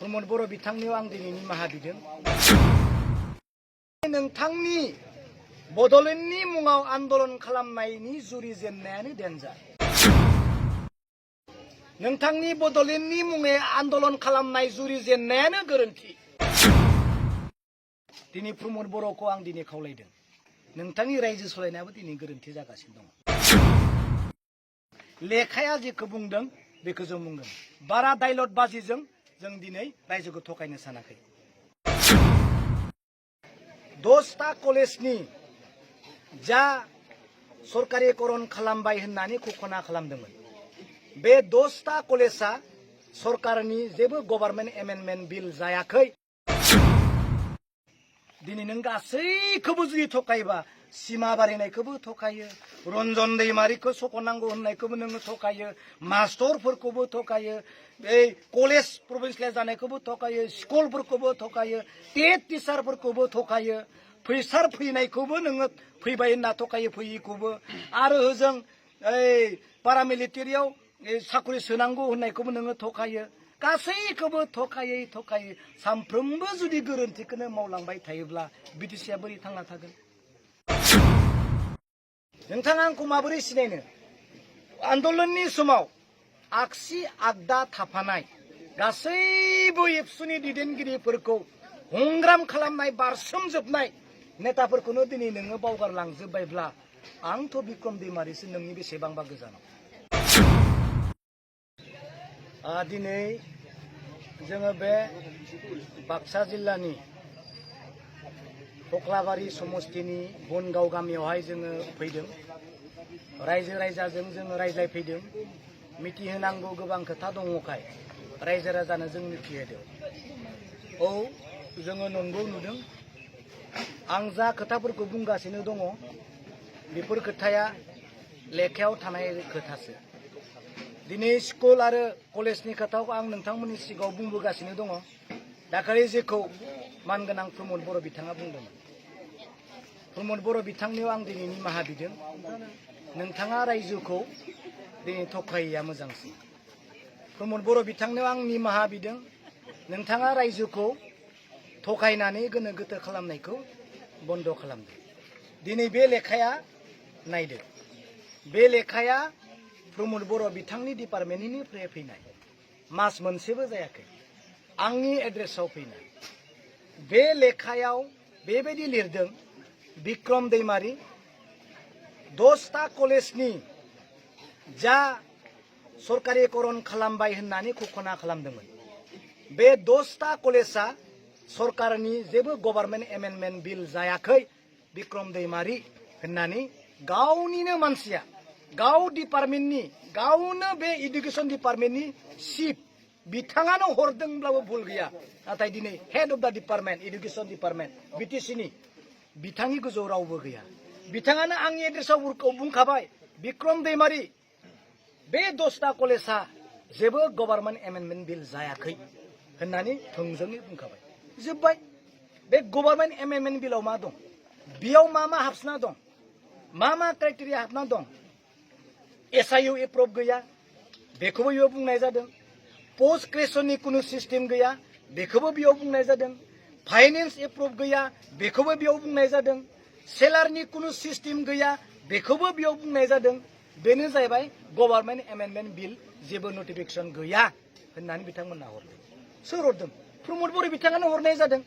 प्रमद बर' बिथांनियाव आं दिनै निमाहा बिदों। नोंथांनि बड'लेण्डनि मुङाव आन्दलन खालामनायनि जुरिजेननायानो डेन्जार। नोंथांनि बड'लेण्डनि मुङै आन्दलन खालामनाय जुरिजेननायानो गोरोन्थि। दिनै प्रमद बर'खौ आं दिनै खावलायदों, नोंथांनि रायजो सलायनायाबो दिनै गोरोन्थि जागासिनो दङ। लेखाया जेखौ बुंदों बेखौ जों बुंगोन। बारा दाइलट बाजिजों जों दिनै रायजोखौ थगायनो सानाखै। 10टा कलेजनि जा सरकारिकरन खालामबाय होननानै घोषणा खालामदोंमोन, बे 10टा कलेजा सरकारनि जेबो गभर्नमेन्ट एमेन्डमेन्ट बिल जायाखै। दिनै नों गासैखौबो जुदि थगायबा, सिमा बारिनायखौबो थगायो, रन्जन दैमारिखौ सख'नांगौ होननायखौबो नोङो थगायो, मास्टरफोरखौबो थगायो, बे कलेज प्रभिन्सियेल जानायखौबो थगायो, स्कुलफोरखौबो थगायो, टेट टिचारफोरखौबो थगायो, फैसार फैनायखौबो नोङो फैबाय होनना थगायो, फैयिखौबो, आरो होजों पारामिलिटारियाव साख्रि सोनांगौ होननायखौबो नोङो थगायो। गासैखौबो थगायै थगायै सानफ्रोमबो जुदि गोरोन्थिखौनो मावलांबाय थायोब्ला बिटिसिआ बोरै थांना थागोन? नोंथाङा आंखौ माबोरै सिनायनो? आन्दलननि समाव आगसि आगदा थाफानाय गासैबो एबसुनि दैदेनगिरिफोरखौ हंग्राम खालामनाय, बारसोमजोबनाय नेताफोरखौनो दिनै नोङो बावगारलांजोब्बायब्ला आंथ' बिक्रम दैमारिसो नोंनि बेसेबांबा गोजानाव। दिनै जोङो बे बाक्सा जिल्लानि कक्लाबारि समस्तिनि बनगाव गामियावहाय जोङो फैदों। रायजो राजाजों जोङो रायज्लायफैदों। मिथिहोनांगौ गोबां खोथा दङखाय रायजो राजानो जों मिथिहोदों। औ, जोङो नंगौ नुदों। आं जा खोथाफोरखौ बुंगासिनो दङ बेफोर खोथाया लेखायाव थानाय खोथासो। दिनै स्कुल आरो कलेजनि खोथाखौ आं नोंथांमोननि सिगाङाव बुंबोगासिनो दङ। दाखालि जेखौ मानगोनां प्रमद बर' बिथाङा बुंदोंमोन, प्रमद बर' बिथांनियाव आं दिनै निमाहा बिदों। नोंथाङा रायजोखौ दिनै थगायैया मोजांसिन। प्रमद बर' बिथांनियाव आं निमाहा बिदों। नोंथाङा रायजोखौ थगायनानै गोनो गोथो खालामनायखौ बन्द' खालामदो। दिनै बे लेखाया नायदो। बे लेखाया प्रमद बर' बिथांनि डिपार्टमेन्टनिफ्राय फैनाय, मास मोनसेबो जायाखै, आंनि एड्रेसाव फैनाय। बे लेखायाव बेबायदि लिरदों, बिक्रम दैमारि 10टा कलेजनि जा सरकारिकरन खालामबाय होननानै घोषणा खालामदोंमोन, बे 10टा कलेजा सरकारनि जेबो गभर्नमेन्ट एमेन्डमेन्ट बिल जायाखै। बिक्रम दैमारि होननानै गावनिनो मानसिया, गाव डिपार्टमेन्टनि, गावनो बे इडुकेसन डिपार्टमेन्टनि चिफ बिथाङानो हरदोंब्लाबो भुल गैया। नाथाय दिनै हेड अफ द डिपार्टमेन्ट, इडुकेसन डिपार्टमेन्ट बिटिसिनि बिथांनि गोजौआव रावबो गैया। बिथाङानो आंनि एड्रेसाव बुंखाबाय, बिक्रम दैमारि बे 10टा कलेजा जेबो गभर्नमेन्ट एमेन्डमेन्ट बिल जायाखै होननानै थोंजोङै बुंखाबाय। जोब्बाय। बे गभर्नमेन्ट एमेन्डमेन्ट बिलाव मा दं? बेयाव मा मा हाबसोना दं? मा मा क्राइटेरिया हाबना दं? SIU एप्रुभ गैया, बेखौबो बेयाव बुंनाय जादों। पोस्ट ग्रेजुएसननि कुनु सिस्टेम गैया, बेखौबो बेयाव बुंनाय जादों। फाइनेन्स एप्रुभ गैया, बेखौबो बेयाव बुंनाय जादों। सेलारनि कुनु सिस्टेम गैया, बेखौबो बेयाव बुंनाय जादों। बेनो जाहैबाय गभर्नमेन्ट एमेन्डमेन्ट बिल जेबो नटिफिकेसन गैया होननानै बिथांमोनहा हरदों। सोर हरदों? प्रमद बर' बिथाङानो हरनाय जादों।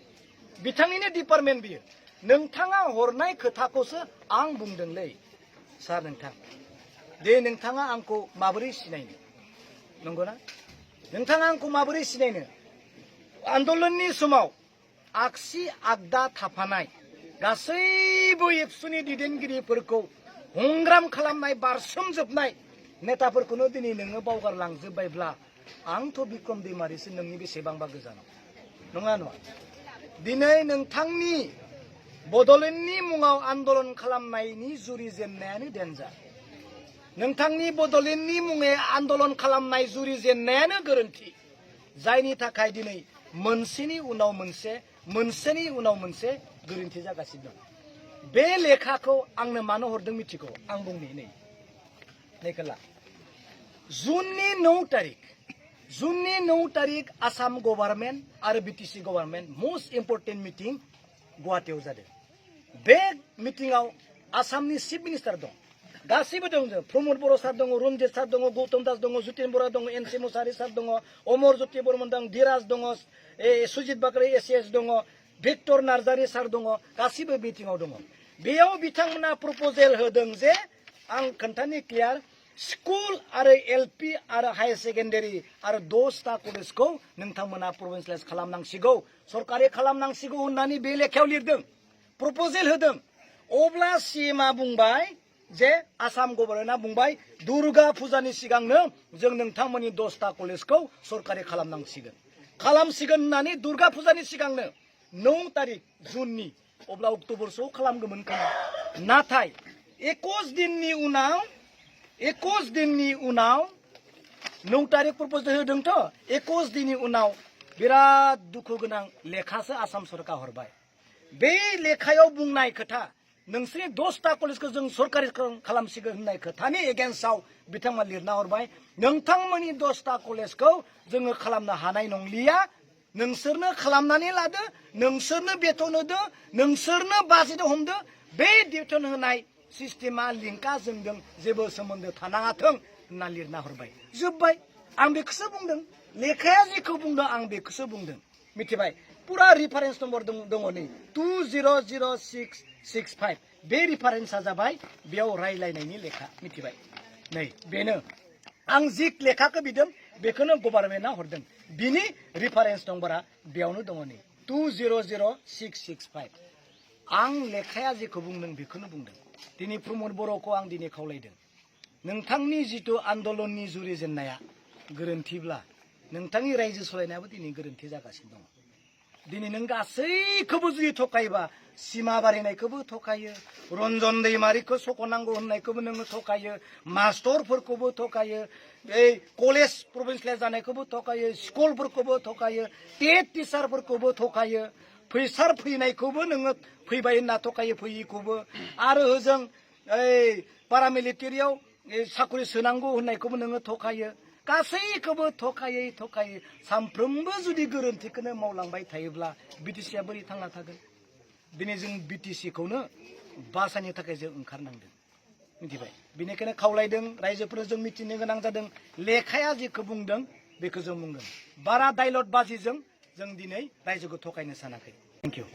बिथांनिनो डिपार्टमेन्ट बियो। नोंथाङा हरनाय खोथाखौसो आं बुंदोंलै। सार नोंथां, दे नोंथाङा आंखौ माबोरै सिनायनो? नंगौना? नोंथाङा आंखौ माबोरै सिनायनो? आन्दलननि समाव आगसि आगदा थाफानाय गासैबो एबसुनि दैदेनगिरिफोरखौ हंग्राम खालामनाय, बारसोमजोबनाय नेताफोरखौनो दिनै नोङो बावगारलांजोब्बायब्ला आंथ' बिक्रम दैमारिसो नोंनि बेसेबांबा गोजानाव। नङा नङा? दिनै नोंथांनि बड'लेण्डनि मुङाव आन्दलन खालामनायनि जुरिजेननायानो डेन्जार। नोंथांनि बड'लेण्डनि मुङै आन्दलन खालामनाय जुरिजेननायानो गोरोन्थि। जायनि थाखाय दिनै मोनसेनि उनाव मोनसे, मोनसेनि उनाव मोनसे गोरोन्थि जागासिनो दं। बे लेखाखौ आंनो मानो हरदों मिथिगौ? आं बुंनि नै खोला। जुननि 9 तारिख, जुननि 9 तारिख आसाम गभर्नमेन्ट आरो BTC government most important meeting गुवाहाटीयाव जादों। बे मिटिंआव आसामनि चिफ मिनिस्टार दं, गासैबो दं। जों प्रमोद बर' सार दङ, रन्जित सार दङ, गौतम दास दङ, जुतेन बरा दङ, एनसि मुसाहारि सार दङ, अमर ज्योति बर्मन दं, धीराज दङ, सुजित बाग्रे एसिएस दङ, भिक्टर नार्जारि सार दङ, गासैबो मिटिंआव दङ। बेयाव बिथांमोना प्रपोजेल होदों जे आं खोन्थानि क्लियार स्कुल आरो एलपि आरो हायर सेकेन्डारि आरो 10टा कलेजखौ नोंथांमोना प्रभिन्सियेलाइज खालामनांसिगौ, सरकारि खालामनांसिगौ होननानै बे लेखायाव लिरदों, प्रपोजेल होदों। अब्ला सीएमआ बुंबाय जे आसाम गभर्नमेन्टआ बुंबाय दुर्गा फुजानि सिगांनो जों नोंथांमोननि 10टा कलेजखौ सरकारि खालामसिगोन होननानै दुर्गा फुजानि सिगांनो 9 तारिख जुननि, अब्ला अक्ट'बरसोआव खालामगौमोन खोमा। नाथाय 21 दिननि उनाव 9 तारिख प्रपोजल होदोंथ', 21 दिननि उनाव बिराद दुखु गोनां लेखासो आसाम सरकार हरबाय। बे लेखायाव बुंनाय खोथा नोंसोरनि 10टा कलेजखौ जों सरकारि खालामसिगोन होननाय खोथानि एगेन्स्टआव बिथांमोना लिरना हरबाय नोंथांमोननि 10टा कलेजखौ जोङो खालामनो हानाय नंलिया, नोंसोरनो खालामनानै लादो, नोंसोरनो बेथन होदो, नोंसोरनो बाजेट हमदो, बे बेथन होनाय सिस्टेमा लिंकआ जोंजों जेबो सोमोन्दो थानाङाथों होनना लिरना हरबाय। जोब्बाय। आं बेखौसो बुंदों, लेखाया जेखौ बुंदों आं बेखौसो बुंदों, मिथिबाय। पुरा रिफारेन्स नम्बर दङ नै 200665, बे रिफारेन्सआ जाबाय बेयाव रायलायनायनि लेखा, मिथिबाय। नै बेनो आं जि लेखाखौ बिदों बेखौनो गभर्नमेन्टआ हरदों, बिनि रिफारेन्स नम्बरा बेयावनो दङ नै 200665। आं लेखाया जेखौ बुंदों बेखौनो बुंदों। दिनै प्रमोद बर'खौ आं दिनै खावलायदों, नोंथांनि जिथु आन्दलननि जुरिजेननाया गोरोन्थिब्ला नोंथांनि रायजो सलायनायाबो दिनै गोरोन्थि जागासिनो दङ। दिनै नों गासैखौबो जुदि थकायोबा, सिमा बारिनायखौबो थकायो, रन्जन दैमारिखौ सख'नांगौ होननायखौबो नोङो थकायो, मास्टरफोरखौबो थकायो, कलेज प्रभिन्सियेलाइज जानायखौबो थकायो, स्कुलफोरखौबो थकायो, टेट टिचारफोरखौबो थकायो, फैसार फैनायखौबो नोङो फैबाय होनना थकायो, फैयिखौबो, आरो होजों पारामिलिटारियाव साखरि सोनांगौ होननायखौबो नोङो थकायो। गासैखौबो थकायै सानफ्रोमबो जुदि गोरोन्थिखौनो मावलांबाय थायोब्ला बिटिसिआ बोरै थांना थागोन? दिनै जों बिटिसिखौनो बासायनो थाखाय जों ओंखारनांदों, मिथिबाय। बेनिखायनो खावलायदों रायजोफोरनो जों मिथिनो गोनां जादों, लेखाया जेखौ बुंदों बेखौ जों बुंगोन। बारा डायलग बाजिजों जों दिनै रायजोखौ थकायनो सानाखै। Thank you.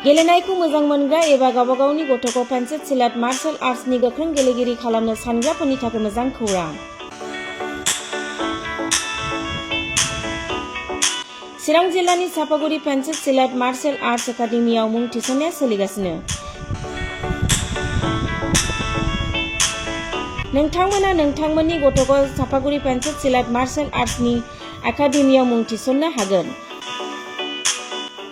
गेलेनायखौ मोजां मोनग्रा एबा गावबा गावनि गथ'खौ पेन्सिल सिलाट मार्शल आर्ट्सनि गोख्रों गेलेगिरि खालामनो सानग्राफोरनि थाखाय मोजां खौरां। चिरां जिल्लानि सापागुरि पेन्सिल सिलाट मार्शल आर्ट्स एकाडेमियाव मुं थिसननाया सोलिगासिनो। नोंथांमोना नोंथांमोननि गथ'खौ सापागुरि पेन्सिल सिलाट मार्शल आर्ट्सनि एकाडेमियाव मुं थिसननो हागोन।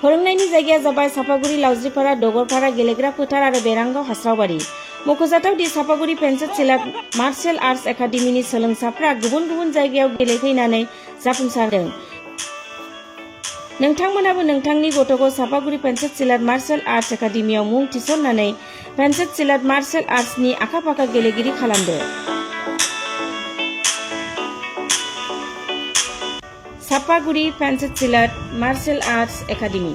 फोरोंनायनि जायगाया जाबाय सापागुरि लावज्रिपारा दगरपारा गेलेग्रा फोथार आरो बेरांगाव हास्रावबारि। मख'जाथाव दि सापागुरि पेन्सिल सिलाट मार्शल आर्ट्स एकाडेमिनि सोलोंसाफ्रा गुबुन गुबुन जायगायाव गेलेहैनानै जाफुंसारदों। नोंथांमोनाबो नोंथांनि गथ'खौ सापागुरि पेन्सिल सिलाट मार्शल आर्ट्स एकाडेमियाव मुं थिसननानै पेन्सिल सिलाट मार्शल आर्ट्सनि आखा-फाखा गेलेगिरि खालामदो। Sapaguri pencil सिलाट martial arts academy.